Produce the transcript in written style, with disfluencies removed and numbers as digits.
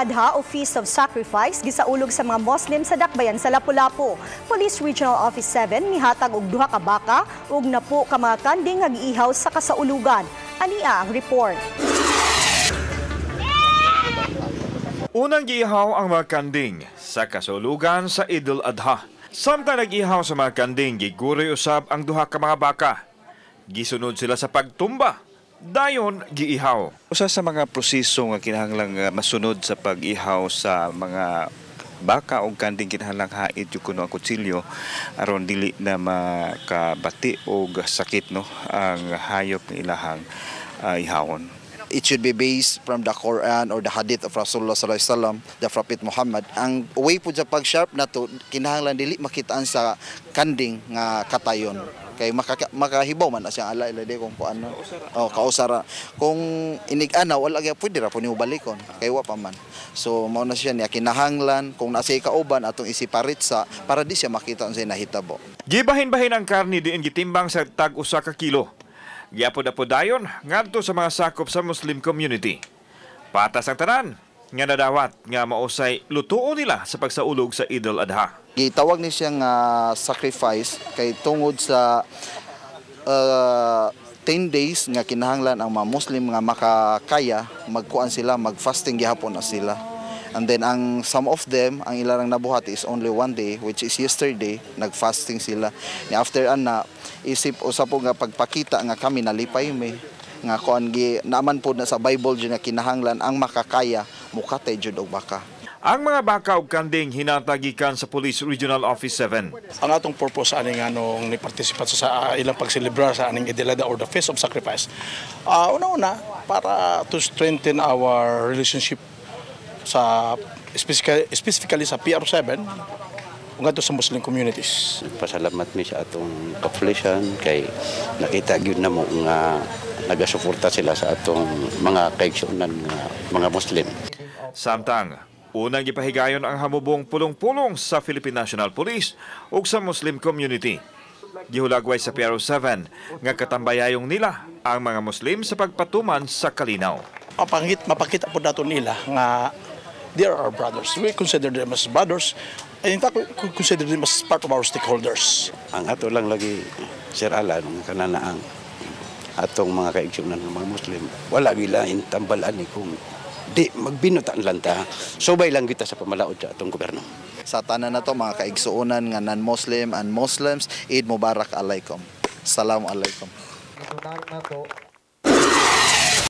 al-Adha o Feast of Sacrifice gisaulog sa mga Muslim sa dakbayan sa Lapu-Lapu. Police Regional Office 7 mihatag og duha ka baka ug napo ka mga kanding nga giihaw sa kasaulugan. Ania ang report. Unang giihaw ang mga kanding sa kasaulugan sa Eid al-Adha. Samtang nag-ihaw sa mga kanding, giguroy usab ang duha ka mga baka. Gisunod sila sa pagtumba. Dayon giihaw. Usa sa mga proseso nga kinahanglang masunod sa pag-ihaw sa mga baka o kanding, kinahanglang hait yung kuno ang kutsilyo aron dili na makabati og sakit, no, ang hayop nga ilahang ihawon. It should be based from the Quran or the Hadith of Rasulullah sallallahu alaihi wasallam, the Prophet Muhammad. Ang way po sa pag-sharp na to, kinahanglan dili makitaan sa kanding nga katayon. Kay makahibaw man na siyang ala ila di kung ano. Oh, kausara. Kung inig-ana wala gyud, pwede ra po nimo balikon kay wa pa man. So mao na siya niya kinahanglan kung nasa kauban atong i-separate sa para di siya makita unsay nahitabo. Gibahin-bahin ang karni diin gitimbang sa tag usa ka kilo. Giapod-apod dayon ngadto sa mga sakop sa Muslim community. Patas ang tanan nga nadawat nga mausay lutuon nila sa pagsaulog sa Eid al-Adha. Gitawag ni siya nga sacrifice kay tungod sa 10 days nga kinahanglan ang mga Muslim nga makakaya magkuan sila, magfasting gihapon na sila. And then ang some of them, ang ilarang nabuhat is only one day, which is yesterday, nagfasting sila. Ni after ana, isip usa po nga pagpakita nga kami nalipay mi nga kuan gi naaman po na sa Bible jud nga kinahanglan ang makakaya mukatay jud og baka. Ang mga baka ug kanding hinatag gikan sa Police Regional Office 7. Ang atong purpose ani nga nung ni participate sa ilang pagselebrar sa aning Eid al-Adha or the Feast of Sacrifice. Una-una para to strengthen our relationship sa specifically sa PR7 ngadto sa Muslim communities. Pasalamat mi sa atong kapulisan kay nakita gyud namo nga nagasuporta sila sa atong mga kaigsuonan nga mga Muslim. Samtang unang gipahigayon ang hamubong pulong-pulong sa Philippine National Police ug sa Muslim community. Gihulagway sa PRO7 nga katambayayong nila ang mga Muslim sa pagpatuman sa kalinaw. Mapakita po nato nila nga they are our brothers. We consider them as brothers. And in fact, we consider them as part of our stakeholders. Ang ato lang lagi, Sir Alan, kanana ang atong mga kaigsuonan ng mga Muslim, wala gila intambalan ni kung di magbinutan lang ta. Subay lang kita sa pamalaod sa atong gobyerno. Sa tanan na to mga kaigsuonan nga non-Muslim and Muslims, Eid Mubarak alaikum. Assalamu alaikum.